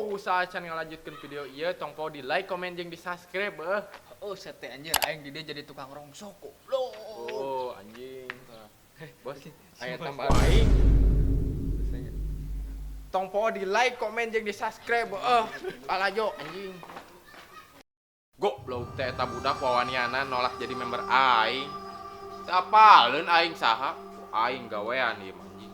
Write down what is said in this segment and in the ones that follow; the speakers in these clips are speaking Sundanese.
Oh, saacan ngalanjutkeun video ieu tong poho di like, komen jeung di subscribe eh. Oh, sete anjir aing di dieu jadi tukang rongsok goblok. Oh, anjing. Bos, aya tambah aing. Tong poho di like, komen jeung di subscribe eh. Palajo anjing. Goblok teh eta budak wawaniana nolak jadi member aing. Teu apaleun aing saha? Aing gawean ieu mah anjing.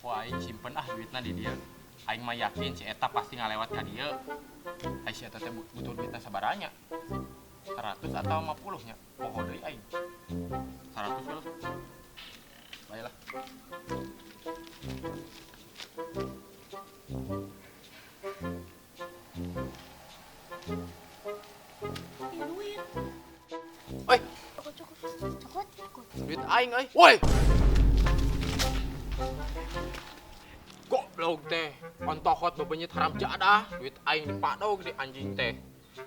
Wah, aing simpen ah duitna di dieu. Aing mah yakin si eta pasti ngalewat ka dieu. Ai si eta teh butuh duitna sabaranya. 100 atau 50 nya. Poho deui aing. 100 we lah. Baiklah. Ini duit. Oi, Cokot, cokot, cokot, cokot. duit aing euy. Woi. Goblok teh. Ontohot bebenyit haram jadah. Duit aing dipadog si anjing teh.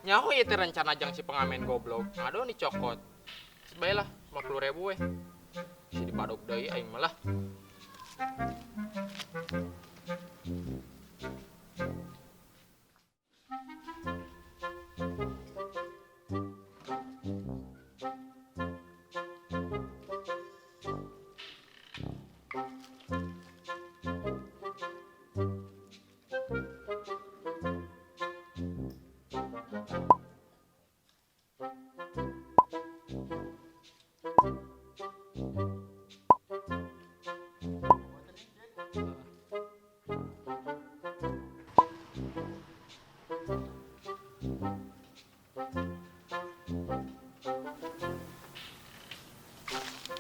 Nyaho ieu teh rencana jang si pengamen goblok. Ngado dicokot. Baiklah, 50.000 weh. Si dipadog deui aing mah lah.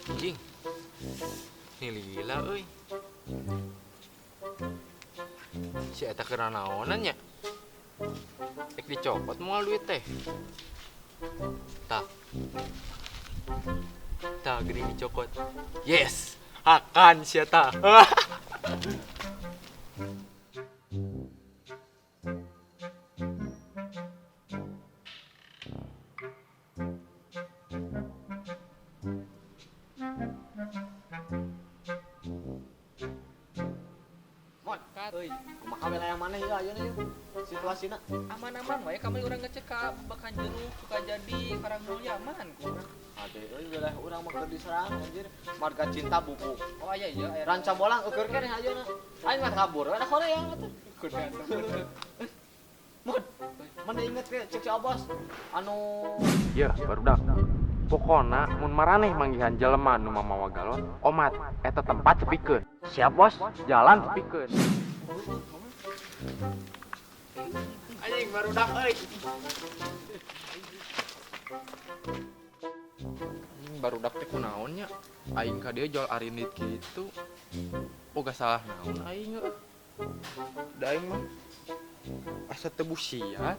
Anjing. Ini lila euy. Si eta keur naonan nya? Rek dicopot moal duit teh. Tah. Tah geuning dicokot. Yes, akan si eta. Mon, euy, kumaha wilayah mana ieu ayeuna ieu? Situasina Aman-aman wae kami urang ngecek ka Bakan Jeruk, Sukajadi, Karangmulya aman ku urang. Ade euy wilayah urang mah keur diserang anjir. Marga cinta bubuk. Oh aya iya aya. Ranca Bolang eueur keneh ayeuna. Aing mah kabur we da Korea atuh. Kuda. Mon, mana inget ke cek si Abbas anu Ya, barudak. Pokona mun maraneh manggihan jelema nu mamawa galon, omat eta tempat sepikeun. Siap bos, Jalan sepikeun. Anjing barudak euy. Anjing barudak teh kunaon nya? Aing ka dieu jual arindit kitu. Boga salah naon aing euy. Da aing mah asa teu busiat.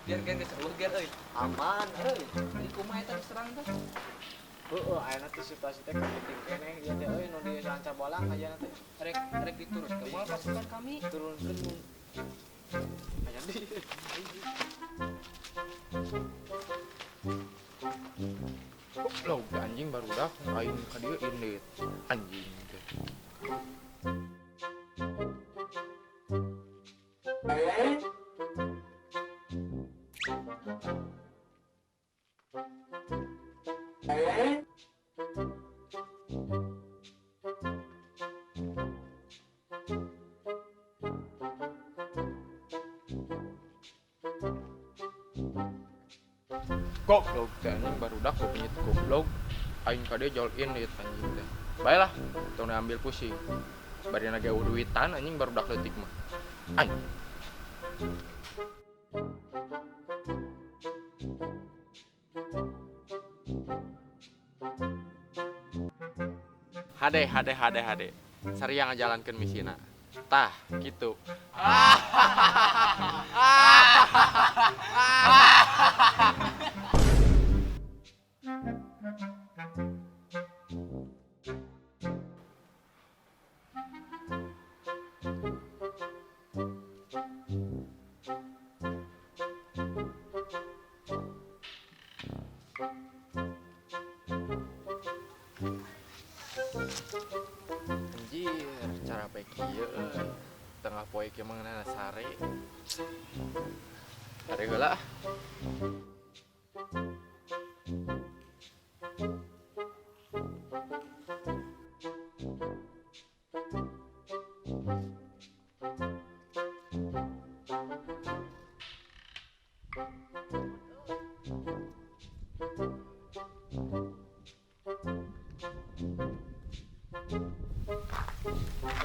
Biar gen geus eueuh ger euy. Aman euy. Jadi kumaha eta diserang teh? Heeh, ayeuna teh situasi teh kapenting keneh ieu teh euy nu di Ranca Bolang ayeuna teh. Rek rek diturunkeun moal pasukan kami. Turunkeun mun aya di. Goblok anjing barudak aing ka dieu indit. Anjing teh. Goblok teh anjing barudak gopenyit goblok. Aing ka dieu jual indit anjing teh. Baiklah, tong diambil pusing. Bari na ge eueuh duitan anjing barudak leutik mah. Anjing. Hade hade hade hade. Saria ngajalankeun misina. Tah, gitu. Anjir, cara baik ieu euy. Tengah poe kieu mah sare. Sare heula ah.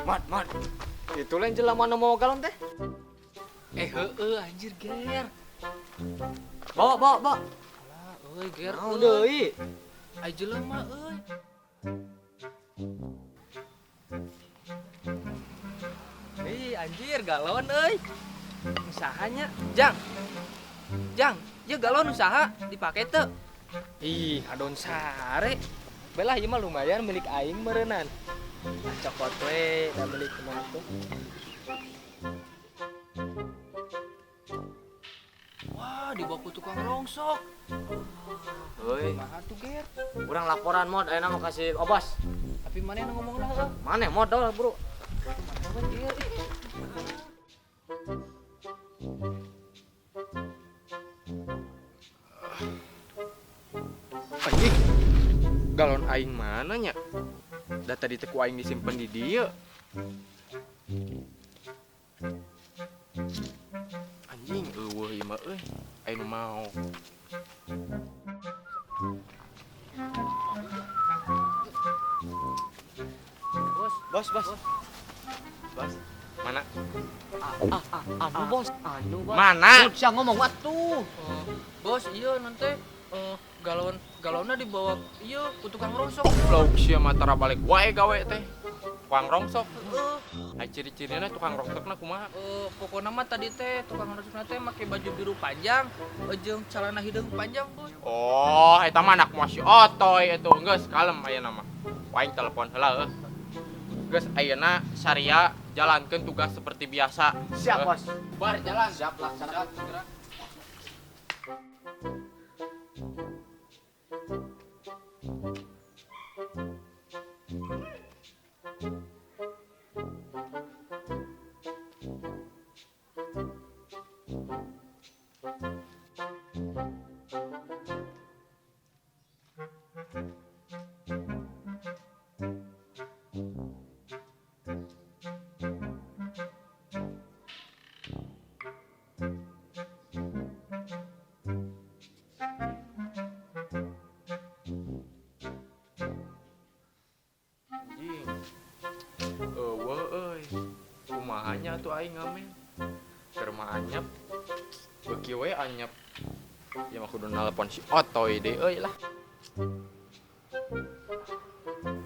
Mat, mat. Itu lain jelema nu mau galon teh. Heueuh anjir ger. Bawa, bawa, bawa. Alah euy ger. Naon deui? Ai jelema euy. Ih anjir galon euy. Usahanya, Jang. Jang, ieu galon usaha dipake teu? Ih, adon sare. Belah ieu mah lumayan milik aing meureunnan. Nah, cokot we, da milik kumaha tuh. Wah, dibawa ku tukang rongsok. Heuy, Kumaha tuh ger? urang laporan mod ayeuna mau kasih obas. Tapi mana yang ngomong lah? Mana modal, Bro? Mana ger? Anjing. Galon aing mana nya? Da tadi teh ku aing disimpen di dieu. Anjing eueuh ieu mah euy. Aing nu mau. Bos, Bos, bos. Bos. Mana? Anu bos, anu bos. Mana? Sia ngomong atuh. Bos, iya nanti galon galonnya dibawa iya ku tukang rongsok. Goblok sia mah tara balik wae gawe teh. Tukang rongsok. Heeh. Ai ciri-cirina tukang rongsokna kumaha? Pokokna mah tadi teh tukang rongsokna teh make baju biru panjang, jeung celana hideung panjang, Bos. Oh, eta mah anak mah si Otoy itu. Geus kalem ayeuna mah. Aing telepon heula heuh. Geus ayeuna Saria jalankeun tugas seperti biasa. Siap, bos. Bar jalan. Siap laksanakan. Segera. Anjing. Eueuh euy. Kumaha nya atuh aing ngamen? Keur mah anyep. Beuki we anyep. Ya mah kudu naleupon si Otoy deui euy lah.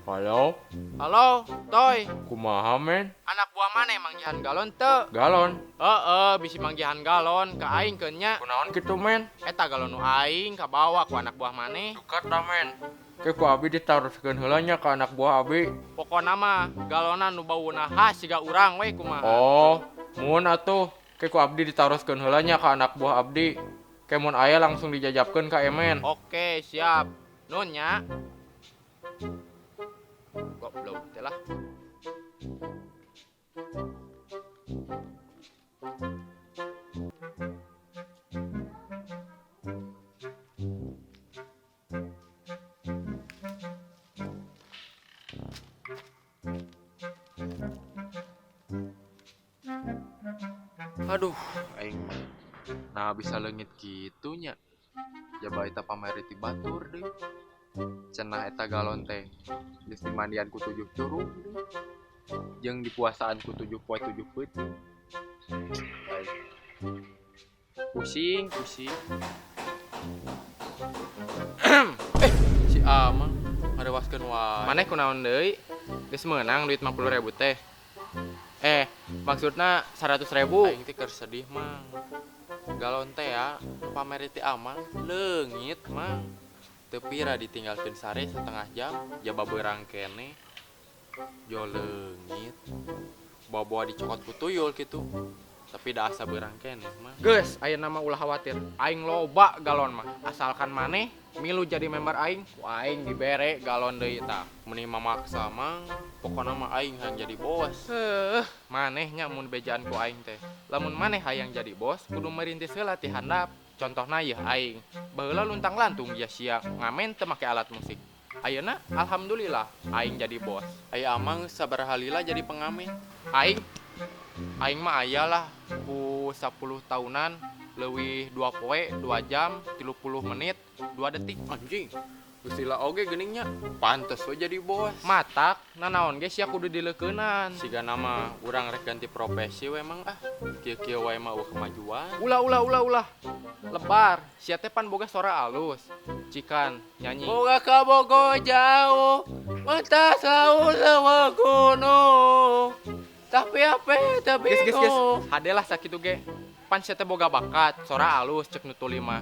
Halo? Halo, Toy. Kumaha men? Anak buah mana manggihan galon teu? Galon? Heeh, bisi manggihan galon ka aing keun nya. Kunaon kitu men? Eta galon nu aing kabawa ku anak buah maneh. Duka ta men. Ke ku abi ditaroskeun heula nya ka anak buah abi. Pokona mah galonan nu bauna khas siga urang we kumaha. Oh, mun atuh. Ke ku abdi ditaroskeun heula nya ka anak buah abdi. Ke mun aya langsung dijajabkeun ka Emen. Oke, siap. Nun nya. Goblok teh lah. Aduh, aing mah. Nah bisa leungit kitu nya. Jaba eta pameri ti batur deui. Cenah eta galon teh geus dimandian ku 7 curug deui. Jeung dipuasaan ku 7 poe 7 peuting. Pusing, pusing. Si Amang ngarewaskeun Wae. Maneh kunaon deui? Geus meunang duit 50.000 teh. Maksudna 100.000. Aing teh keur sedih, Mang. Galon teh ya, pamer ti Amang leungit, Mang. Teu pira ditinggalkeun sare setengah jam, jaba beurang keneh. Jo leungit. Bawa-bawa dicokot ku tuyul kitu. Tapi da asa beurang keneh, Mang. Geus, ayeuna mah ulah khawatir. Aing loba galon mah. Asalkan maneh milu jadi member aing, ku aing dibere galon deui tah. Meni mamaksa, Mang. Pokona mah aing hayang jadi bos. Heuh, maneh nya mun bejaan ku aing teh. Lamun maneh hayang jadi bos, kudu merintis heula ti handap. Contohna yeuh aing. Baheula luntang-lantung ya sia ngamen teu make alat musik. Ayeuna alhamdulillah aing jadi bos. Aya Amang sabaraha lila jadi pengamen. Aing mah aya lah ku 10 tahunan leuwih 2 poe 2 jam 30 menit 2 detik. Anjing, geus lila oge geuningnya. Pantes we jadi bos. Matak nanaon ge sia kudu dileukeunan. Sigana mah urang rek ganti profesi we Mang ah. Kieu-kieu wae mah eueuh kemajuan. Ulah ulah ulah ulah. Lebar, sia teh pan boga sora alus. Cikan nyanyi. Boga ka Bogo jauh, mentas laut leuweung gunung. Tapi apa tapi geus geus geus. Hade lah sakitu ge. Pan sia teh boga bakat, sora alus cek nu tuli mah.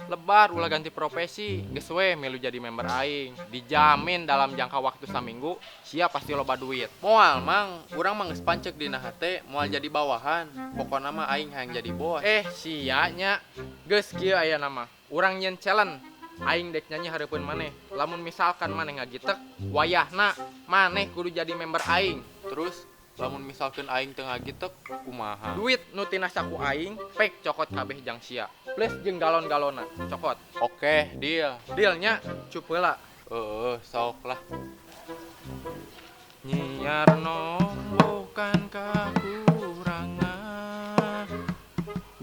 Lebar ulah ganti profesi, geus we milu jadi member aing. Dijamin dalam jangka waktu saminggu sia pasti loba duit. Moal Mang, urang mah geus pancek dina hate moal jadi bawahan. Pokona mah aing hayang jadi bos. Sia nya. Geus kieu aya mah. Urang nyeun challenge. Aing dek nyanyi hareupeun maneh. Lamun misalkan maneh ngagitek, wayahna maneh kudu jadi member aing. Terus lamun misalkan aing teu ngagitek kumaha? Duit nu tina saku aing pek cokot kabeh jang sia. Plus jeung galon-galonna cokot. Oke, deal. Dealnya cup heula. Heeh, sok lah. Nyiarno bukan kakurangan.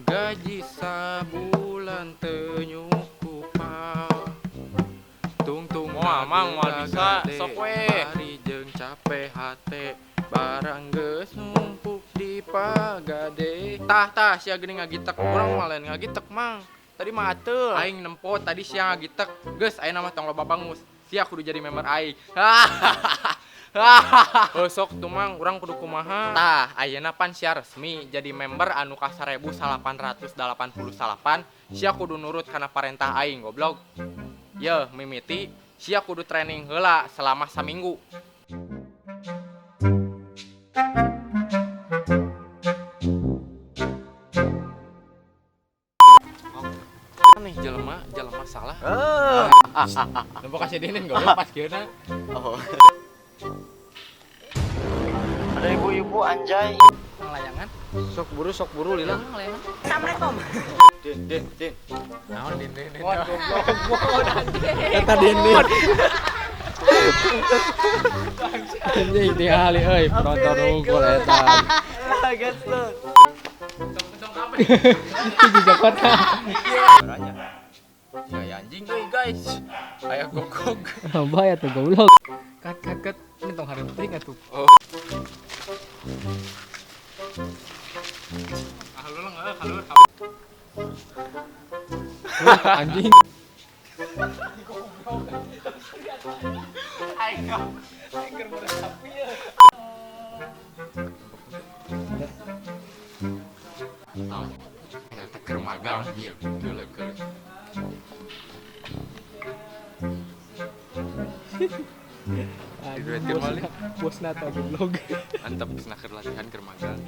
Gaji sabulan teu nyukupan. Tungtung moal Mang moal bisa sok we. Bari jeung capek hate. Barang geus numpuk di pagade. Tah tah sia geuning ngagitek. Urang mah lain ngagitek, Mang. Tadi mah ateul. Aing nempo tadi sia ngagitek. Geus ayeuna mah tong loba bangus. Sia kudu jadi member aing. Oh sok tuh Mang, urang kudu kumaha? Tah, ayeuna pan sia resmi jadi member anu ka 1888, sia kudu nurut kana parentah aing goblok. Yeuh, mimiti sia kudu training heula selama saminggu. Nih jelema, jelema salah. Nempo kasih dinin goblok pas kieuna. Oh. Ada ibu-ibu anjay. Layangan. Sok buru lila. Layangan. Assalamualaikum. Din din din. Naon din din din. Goblok anjing. Eta din din. Anjing tingali euy penonton unggul eta. Geus. Itu di Jakarta. Ya anjing euy guys. Aya gogog. Bahaya tuh goblok. Kat kat kat ini tong hareup teuing atuh. Oh. Ah lu lah halur. Anjing. Aing aing keur meresap ieu. Eta keur magang ieu geuleuh-geuleuh. Diduetkeun malih. Bosna tah goblok. Antep geus keur latihan keur magang.